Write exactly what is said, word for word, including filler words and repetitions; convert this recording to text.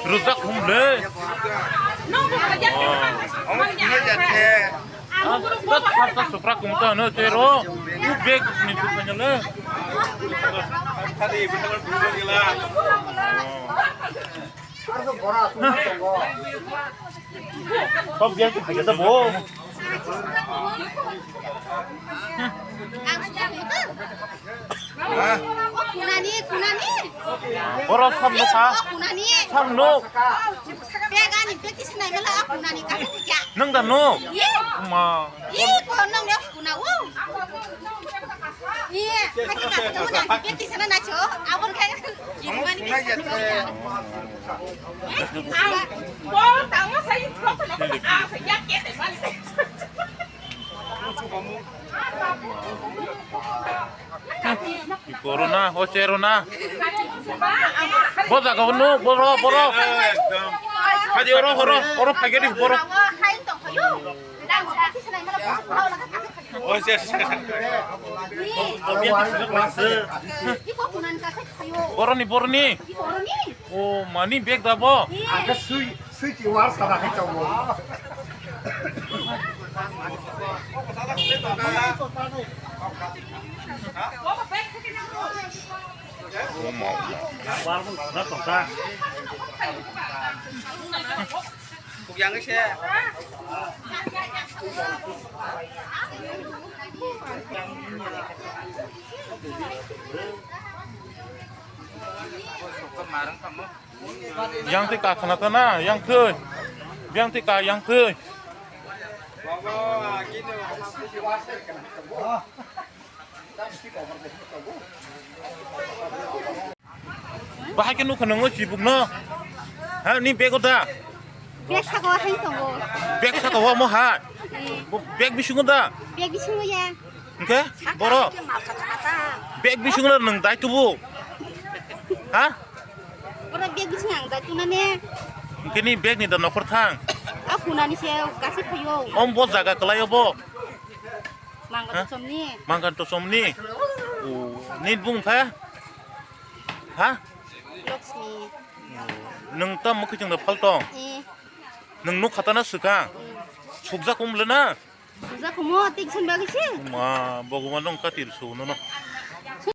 Rwjak hum le. Sopra kumta no tero. U bag ni sopra nyale. Kok dia tu kaya bo. Kunani, kunani. Boro sam no ka. Kunani. Sam no. Bag ani bag ti sinai mela kunani ka. Nang da no. Ye. Ma. Ye ko nang ne kuna wo. Ye. Kaki ka to na bag ti sana na cho. Abon ka. Kunai ya. Ang, bo, tamo sai, ko, ko, ko, ah, sai, ya, ke, te, bali, te. Corona, o corona. Bo jaga no, boro, boro. Hadi oro, oro, oro phagedi, boro. Boroni, boroni. O mani bag da bo. Ang khe sui, sui ti war sana hai tongo. Yang se. Yang twi ka khna ta na, yang twi. Yang twi ka, yang twi. Bahai khe nukha nwngo chibukno. Ha, ni bego da? Bag saka o hai tongo. Bag saka o mo ha? Eh. Bo bag bisingo da? Bag bisingo ya. Hingke? Saka boro? Hingke mal saka saka. Bag bisingo nwng dai tubu? Ha? Oro bag bisingo ang dai tuna ne. Hingke ni bag ni da nokhor thang? A kunani se gasi phayo. Om bo jaga kwlai obo? Mangkan ha? Tosomni. Mangkan tosomni? O, ni bung kha? Ha? Lakshmi. Nwng tam mukhi chwng da phal tong? Eh. Nwng nuk khata na swkang? Eh. Sukjak um le na? Sukjak kumo, tik sun bagwi se. Ma, Bhagwan nong katir su no no.